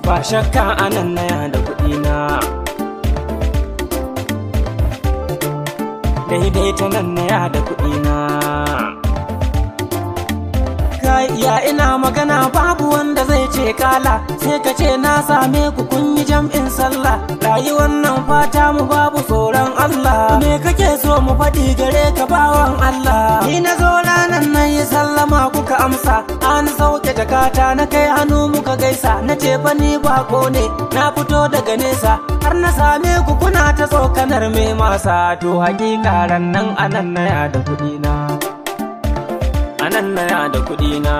Ba shakka anan na da kuɗi na. Daidai ta nan na da kuɗi na. Ya ina magana babu wanda zai ce kala, sai ka ce na same ku kun yi jam'in sallah. Rayuwar nan fata mu babu tsoron Allah. Me kake so mu faɗi gare ka bawan Allah? Ni na zo ranan nan yi sallama kuka amsa, an sauke jakata na kai hannu muka gaisa. Na ce fa ni bako ne, na fito daga nesa, har na same ku kuna ta tsokanar me masa. To hakika ran nan anan na ya da kuɗi na. Anan na ya da kuɗi na.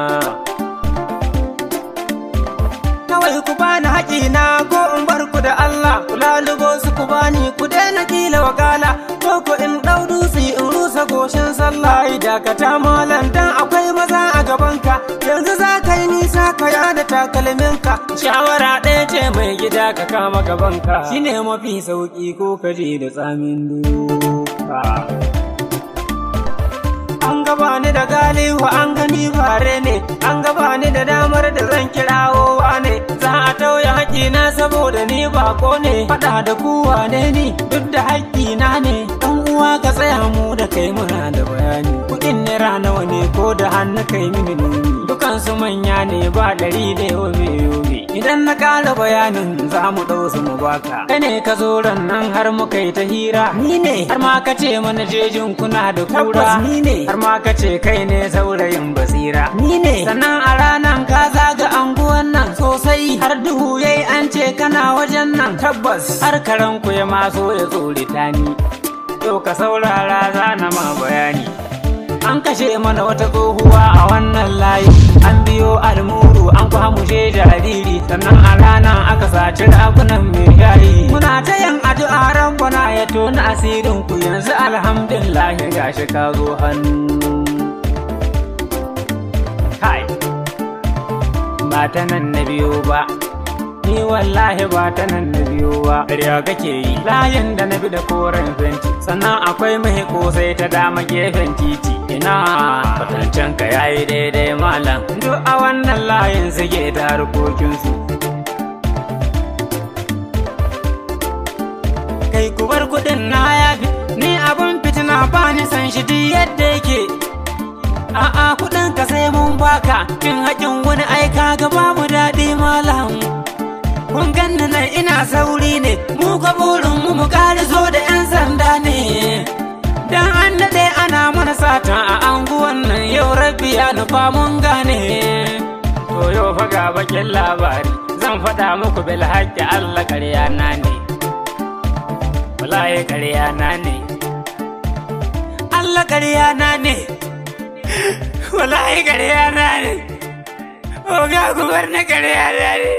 Kawai ku bani haƙina ko in bar ku da Allah. Ku lalubo su ku bani, ku daina kila wakala, ko ku in ɗau dutse in rusa goshin sallah. Dakata malam dan akwai maza a gabanka, yanzu za ka yi nisa ka yada takalminka. Shawara ɗaya ce mai gida ka kama gabanka, shine mafi sauƙi ko ka je da tsamin duka. An gaba ni da galihu an gani bare ne, an gaba ni da damar da zan kirawo ne. Za a tauye haƙƙina saboda ni bako ne, faɗa da ku wane ni duk da haƙƙina ne. Ɗan uwa ka tsaya mu da kai muna da bayani, kuɗin naira nawa ne ko da hannu kai mini nuni. Dukansu manya ne ba ɗari da yobe yobe. Idan na ƙara bayanin za mu ɗau su mu baka. Kai ne ka zo ran nan har muka yi ta hira, ni ne har ma ka ce mana jejin kuna da kura, ni ne har ma ka ce kai ne saurayin basira, ni ne. Sannan a ranan ka zaga anguwan nan sosai, har duhu yayi an ce kana wajen nan, tabbas har karan ku ya maso ya tsorita ni. To ka saurara zana ma bayani. An kashe mana wata tsohuwa a wannan layi, an biyo almuru an kwamushe jariri, sannan a ranar aka saci ragunan mai shayi. Muna ta yin addu'a rabbana ya tona asirin ku, yanzu alhamdulillah gashi ka zo hannu. Kai, ba ta nan na biyo ba, ni wallahi ba ta nan na biyo ba. Ƙarya kake yi, layin da na bi da koren fenti, sannan akwai mai kosai ta dama gefen titi. Ina kwatancen ka yayi daidai malam, duk a wannan layin suke ta harkokinsu. Kai ku bar kuɗin na yafi, ni abun fitina ba ni san shi duk yadda yake. A'a kuɗin ka sai mun baka, cin haƙin wani aika ga babu daɗi malam. Kun ganni nan ina sauri ne, mu ka burin mu mu ƙariso da 'yan sanda ne. Dan an daɗe ana mana sata a anguwan nan, yau rabbi ya nufa mun gane. To yau fa ga bakin labari, zan faɗa muku bil haƙƙi Allah ƙarya na ne. Wallahi ƙarya na ne. Allah ƙarya na ne. Wallahi ƙarya na ne. Oga ku bar na ƙarya na ne.